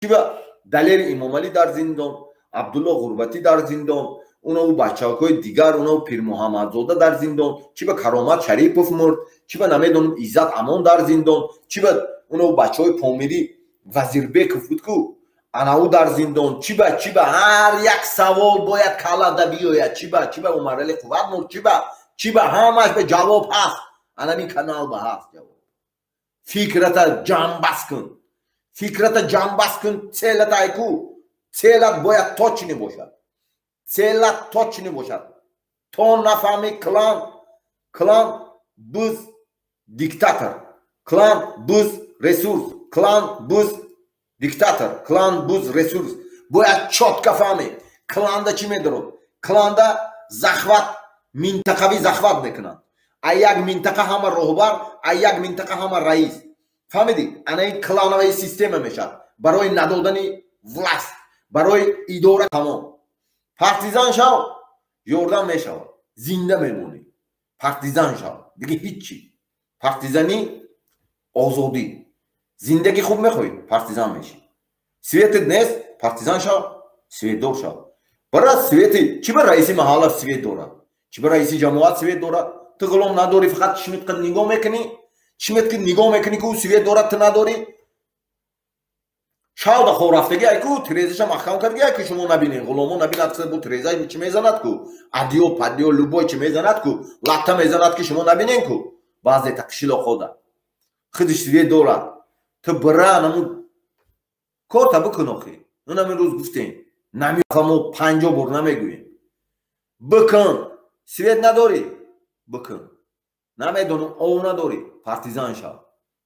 Чиба Далери Имомалӣ дар зиндон, Абдулло Ғурбатӣ дар зиндон, унаву бачаҳои дигар, унаву Пирмуҳаммадзода дар зиндон, чиба Каромат Шарипов мурд, чиба намедонам Иззат Амон дар зиндон, чиба унаву бачаҳои Помирӣ, Вазирбеков буд ку, анаву дар зиндон, чиба, чиба? Ҳар як савол бояд каллада биёяд. Чиба, чиба Умарали Қувват мурд, чиба, чиба? Ҳамаш ба ҷавоб ҳаст, анамин канал ба ҳаст ҷавоб. Фикрата ҷамъбаст кун, фикрата ҷамъбаст кун, цель ата айку, цель ат бояд точный бошад, цель ат точный бошад. То нафаҳми клан, клан буз диктатор, клан буз ресурс, клан буз диктатор, клан буз ресурс. Бояд чётко фаҳмед, кланда чӣ медорад. Кланда захват, минтақавӣ захват мекунанд. А як минтақа ҳама роҳбар, а як минтақа ҳама раис. Фаҳмидӣ? Ана ин клановая система мешавад барои надодани власть, барои идора. Тамом, партизан шав, ёрдам мешавад, зинда мемонӣ. Партизан шав, дига ҳиччи. Партизанӣ озодӣ. Зиндагӣ хуб мехоҳӣ, партизан мешӣ. Свет ет нест, партизан шав, свет дор шав. Бара свет и чӣ ба раиси маҳалла свет дорад, чӣ ба раиси ҷамоат свет дорад? Ту ғулом надорӣ, фақат чишмит қад нигоҳ мекунӣ, чишмет ки нигоҳ мекунӣ, ки ӯ свет дорад, ту надорӣ. Шавда хоб рафтагӣ айку, тирезаша маҳкам кардги айку, шумо набинед, ғуломо набинад. Бу тиреза чӣ мезанад ку, одеял падеял, любой чӣ мезанад ку, латта мезанад, ки шумо набинен ку. Баъзета қишлоқода худиш свет дорад. Ту бира наму корта бикун. Охи, унами рӯз гуфтем, намифамо, 50 бор намегӯем. Бикун. Свет надорӣ, бикун. Намедонам, ов надорӣ, партизан шав.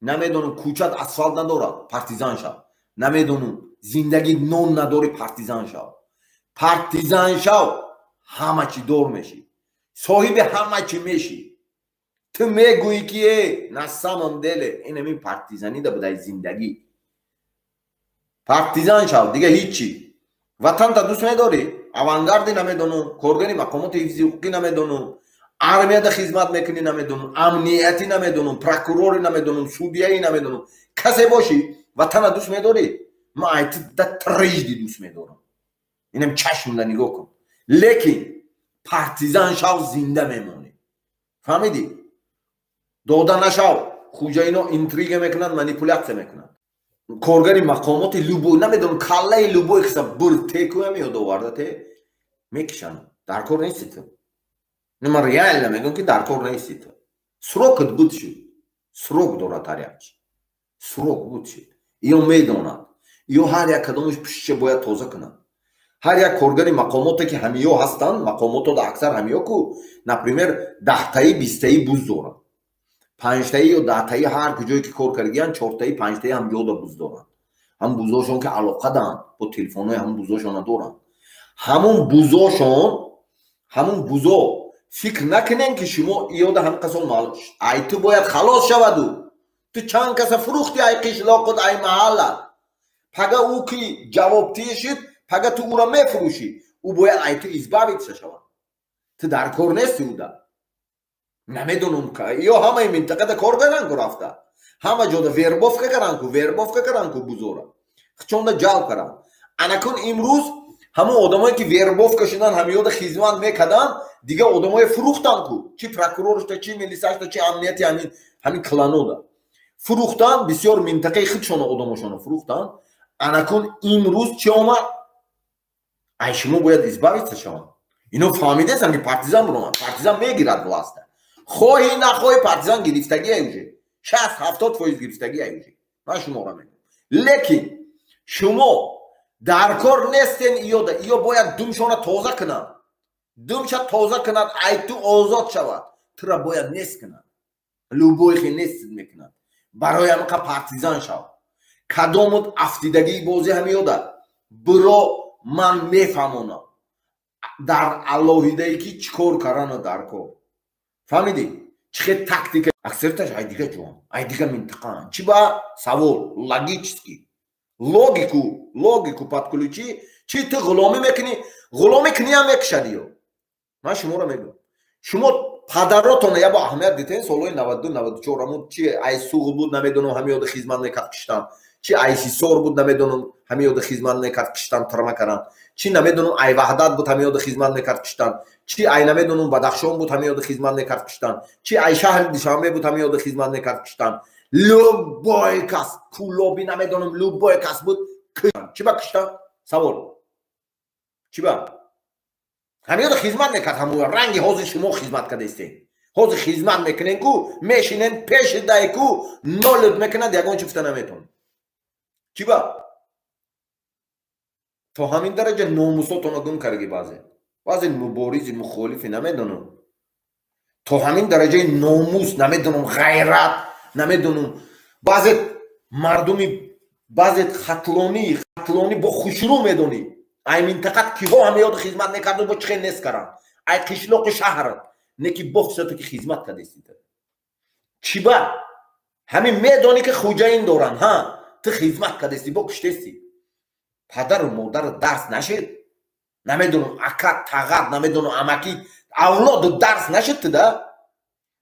Намедонам, кӯчат асфалт надорад, партизан шав. Намедонам, зиндагӣ нон надорӣ, партизан шав. Партизан шав, ҳама чӣ дор мешӣ, соҳиби ҳама чӣ мешӣ. Ту мегӯӣ, ки э, на самом деле инамин партизанида будай зиндагӣ. Партизан шав, дига ҳиччи. Ватанта дӯст медорӣ, авангарди, намедонам, коргари мақомоти ҳифзи ҳуқуқӣ, намедонам, армияда хизмат мекунӣ, намедонам, амниятӣ, намедонам, прокурорӣ, намедонам, судья и, намедонам, касе бошӣ, ватана дӯст медорӣ. Ман айтида трижды дӯст медорам, инам чашмда нигоҳ кун. Лекин партизан шав, зинда мемонӣ. Фаҳмидӣ? Дода нашав. Хуҷаино интрига мекунанд, манипуляция мекунанд. Коргари мақомоти любой, намедонам, каллаи любой киса бур текуям ёдоварда те мекишанд. Дар кор нести ту. Ман реально мегӯям, ки дар кор нести ту. Срок ат буд шуд, срок дорад, ҳар як чи срок буд шуд. Ё медонад, ё ҳар як кадомаш пуштша бояд тоза кунад. Ҳар як коргари мақомоте, ки ҳамиё ҳастанд, мақомотода аксар ҳамиё ку, например, 10таи, 20таи буз доранд, панҷтаи ё 10таи, ҳар куҷое ки кор кардагиянд, чортаи, панҷтаи ҳамҷода буз доранд. Ҳам бузошон ки алоқа даанд бо телефонҳои, ҳамун бузошона доранд. Ҳамун бузошон, ҳамун бузо, фикр накунем, ки шумо иёда ҳамин қасол маълум. Ай ту бояд халос шаваду. Ту чанд каса фурӯхти ай қишлоқут, ай маҳаллат. Пага ӯ ки ҷавобтие шуд, пага ту ӯро мефурӯшӣ. Ӯ бояд ай ту избавиться шавад. Ту дар кор нести ӯда. Намедонам, ё ҳамаи минтақада кор кардан ку, рафта ҳама ҷода вербовка кардан ку, вербовка кардан ку, бузора хичонда ҷалб кардан. Анакун имрӯз ҳамон одамое, ки вербовка шудан, ҳамиёда хизмат мекарданд, дига одамое фурӯхтанд ку, чи прокуроршта, чи милисашта, чи амнияти, ҳамин кланода фурӯхтанд. Бисёр минтақаи худшона одамошона фурӯхтанд. Анакун имрӯз чӣ омад? Ай шумо бояд избавиться шаванд. Ино фаҳмидестанд, ки партизан буромад, партизан мегирад власть а. Хоҳӣ нахоҳӣ, партизан гирифтагия уже, 60-70% гирифтагия уже. Ман шуморо мегӯям, лекин шумо дар кор нестен. Иёда иё бояд думшона тоза кунанд, думша тоза кунад, ай ту озод шавад. Тура бояд нест кунад, любой хе нест мекунад. Барои ҳамақа партизан шав. Кадомут афтидагии бозӣ ҳамиёда биро, ман мефаҳмонам дар алоҳидае, ки чӣ кор кардану дар кор. Фаҳмидӣ, чӣ хел тактика? Аксариташ ай дига ҷон, ай дига минтақаанд. Чӣ ба савол логически, логику, логику подключи. Чӣ ту ғуломӣ мекунӣ? Ғуломӣ куниам мекушад ё. Ман шуморо мегӯям, шумо падаротона ябо аҳамият дитен. Солҳои 92, 94 ҳамун чи ай суғ буд, намедонам, ҳамиёда хизмат мекард, киштан. Чи ай Ҳисор буд, намедонам, ҳамиёда хизмат мекард, киштан, тирма кардан. Чи намедонам, ай Ваҳдат буд, ҳамиёда хизмат мекард, киштан. Чи ай намедонам, Бадахшон буд, ҳамиёда хизмат мекард, киштан. Чи ай шаҳри Душанбе буд, ҳамиёда хизмат мекард, киштан. Любой кас, Кӯлоби, намедонам, любой кас буд, чи ба киштан? Савол, чи ба ҳамиёда хизмат мекард? Ҳамоя ранги ҳозир шумо хизмат кардастем. Ҳозир хизмат мекунем ку, мешинем пеши дай ку, нолут мекунад, ягон чи гуфта наметавонад. Чи ба то ҳамин дараҷа номусотонро гум кардаги? Баъзе, баъзе муборизи, мухолифи, намедонам, то ҳамин дараҷаи номус, намедонам, ғайрат, намедонам, баъзе мардуми, баъзе хатлонӣ, хатлонӣ бо хушрӯ медонӣ, ай минтақат киҳо ҳамеёд хизмат мекарду, бо чӣ хел нест каранд, ай қишлоқи шаҳр неки бохсато ки хизмат кардастида. Чӣ ба ҳамин медонӣ, ки хуҷаин доранд, ҳа, ту хизмат кардасти, бо куштести. Падару модару дарс нашид, намедонам, акат, тағат, намедонам, амаки, авлоду дарс нашид, туда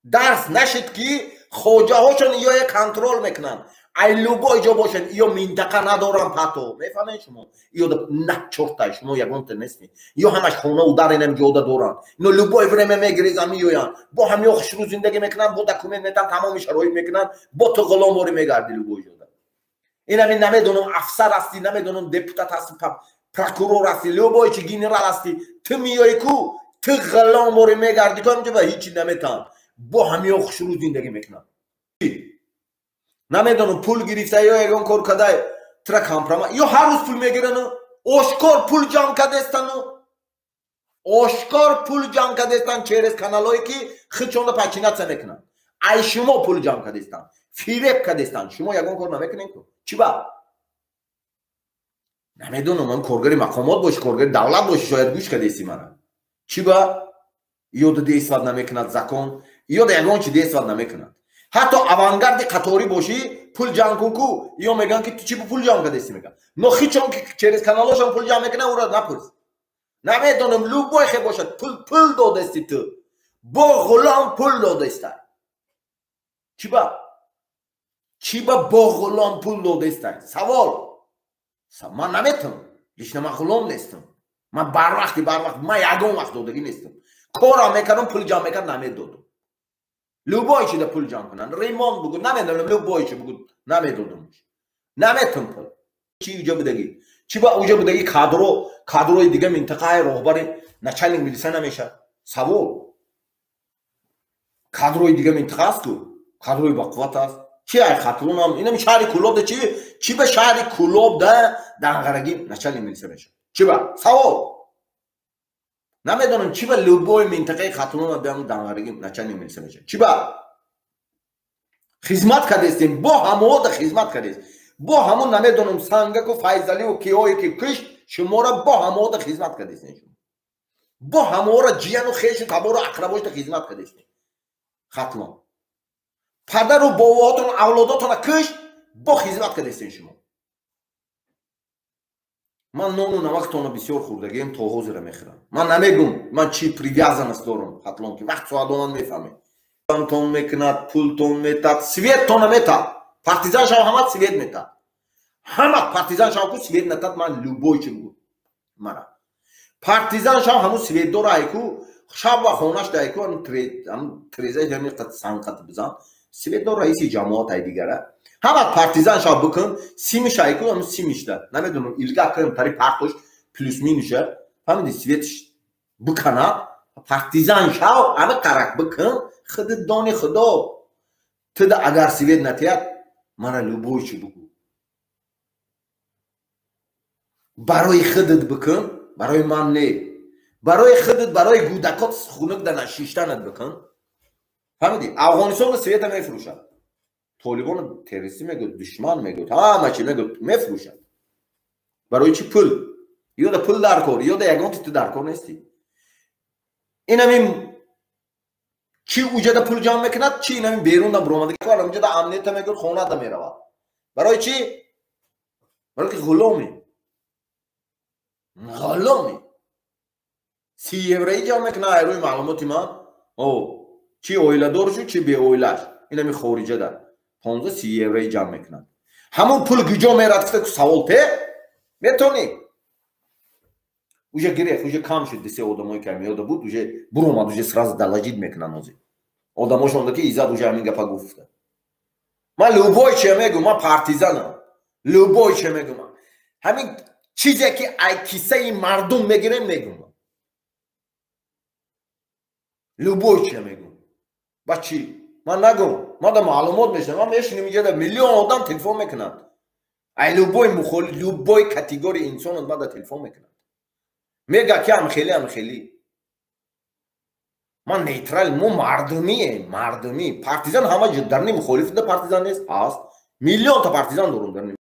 дарс нашид, ки хоҷаҳошон иёя контрол мекунанд. Ай любой ҷо бошанд, ё минтақа надорам пато, мефаҳмед шумо? Ё на чортай, шумо ягонта нестед. Ё ҳамаш хонау дар инам ҷода доранд. Ино любой время мегирезан, меоянд, бо ҳамё хушрӯ зиндагӣ мекунанд, бо документ метан, тамоми шароит мекунанд, бо ту ғуломворӣ мегарди любой ҷода. Инами намедонам, афсар ҳастӣ, намедонам, депутат ҳастӣ, прокурор ҳастӣ, любой чи, генерал ҳастӣ, ту меои ку, ту ғуломворӣ мегарди ку ҳамҷо, ба ҳичи наметан, бо ҳамё хушрӯ зиндагӣ мекунанд. Намедонам, пул гирифта ё ягон кор кадай, тра компромат, ё ҳар рӯз пул мегирану ошкор пул ҷамъ кардестану, ошкор пул ҷамъ кардестан через каналое ки худшонро подчиняться мекунанд. Ай шумо пул ҷамъ кардестан, фиреб кардестан. Шумо ягон кор намекунем ку. Чӣ ба? Намедонам, ман коргари мақомот бошӣ, коргари давлат бошӣ, шояд гӯш кардести мана. Чӣ ба ёда действовать намекунад закон, ёда ягон чи действовать намекунад? Ҳатто авангарди қаторӣ бошӣ, пул ҷамъ кун ку, ё мегӯянд, ки ту чӣ пул ҷамъ кардести, мегӯянд. Но хичон ки через каналошон пул ҷамъ мекунад, ӯро напурс. Намедонам, любой хе бошад, пул, пул додести, ту бо ғулом пул додестай. Чӣ ба, чӣ ба бо ғулом пул додестай? Савол. Ман наметавонам, лично ман ғулом нестам. Ман барвақти, барвақт, ман ягон вақт додагӣ нестам. Корам мекардам, пул ҷамъ мекард, намедодам. Любой чида пул ҷамъ кунанд, ремонт бугу, намедонам, любой чи бугу, намедодам, наметам пул. Чи уҷа будагӣ? Чи ба уҷа будагӣ кадро, кадрои дига минтақаи роҳбари, начальник милиса намешавад? Савол. Кадрои дига минтақа аст ку, кадрои бақувват аст. Чи ай Хатлонам, инам шаҳри Кӯлоб да, чи, чи ба шаҳри Кӯлоб да Данғарагӣ начальник милиса мешавад? Чи ба? Савол. Намедонам, чи ба любой минтақаи Хатлона биам, Данғарагӣ начальник милиса мешавад? Чи ба хизмат кардестем? Бо ҳамода хизмат кардест, бо ҳамон, намедонам, Сангаку, Файзаливу, киҳое ки кишт шуморо, бо ҳамода хизмат кардестем. Шумо бо ҳаморо, ҷияну хешу табору ақрабошта хизмат кардестем. Хатлон падару бобоотон, авлодотона кишт, бо хизмат кардестем шумо. Ман нону намактона бисёр хӯрдагием, то ҳозира мехӯрам. Ман намегум, ман чӣ привязанность дорам Хатлон, ки вақт соатонан мефаҳмед. Тон мекунад, пултон метад, светтона метад. Партизан шав, ҳамат свет метад. Ҳамат партизан шав ку, свет натад, ман любой чи бугу мара. Партизан шав, ҳамун светдора айку, шаб ва хонаш дайку, ҳамун трезаи ҳамин санқат бизан. Светдор раиси ҷамоат ай дигара. Ҳамат партизан шав бикун, симиш айку, ҳамун симишда. Намедонам, илга кун, тари партош плюс минуша. Фаҳмиди, светш биканад, партизан шав, ҳама қарак бикун, худи дони худо. Туда агар свет натиҳад, мара любой чи бугӯ. Барои худат бикун, барои ман не. Барои худат, барои гӯдакот хунук да нашиштанат бикун. Фаҳмидӣ? Афғонистонро света мефурӯшад. Толибон террористӣ мегӯяд, душман мегӯяд, ҳама чи мегӯяд, мефурӯшад. Барои чӣ? Пул. Ёда пул дар кор, ёда ягон ти ту дар кор нестӣ. Инамин чӣ уҷада пул ҷамъ мекунад, чӣ инамин берунда буромадаги, уҷада амнията мегӯяд, хонада меравад. Барои чӣ? Барои ки ғуломи. Ғуломи. 30 евроӣ ҷамъ мекунад, ай рӯи маълумоти ман. О, чӣ оиладор шуд, чӣ беоилаш. Инами хориҷада 15-30 евроӣ ҷамъ мекунад. Ҳамун пул куҷо мерад, савол те метонӣ. Уже гирефт, уже кам шуд. Дисе одамое ки ҳамиёда буд, уже буромад, уже сразу доложить мекунанд. Ҳозир одамошонда ки Иззат уже ҳамин гапа гуфта. Ман любой че мегӯм, ман партизанам, любой че мегӯм, ҳамин чизе ки ай киссаи мардум мегирем, мегӯм, любой че мегӯм. Ба чӣ ман нагӯм? Ман да маълумот мешавам, ман мешинем иҷода, миллион одам телефон мекунанд. Ай любой мухолиф, любой категория инсон ман да телефон мекунанд, мега ки амхели, амхели. Ман нейтрал, мо мардумием, мардумӣ. Партизан ҳама дарни мухолиф да партизан нест, ҳаст, миллионта партизан дорум дарни.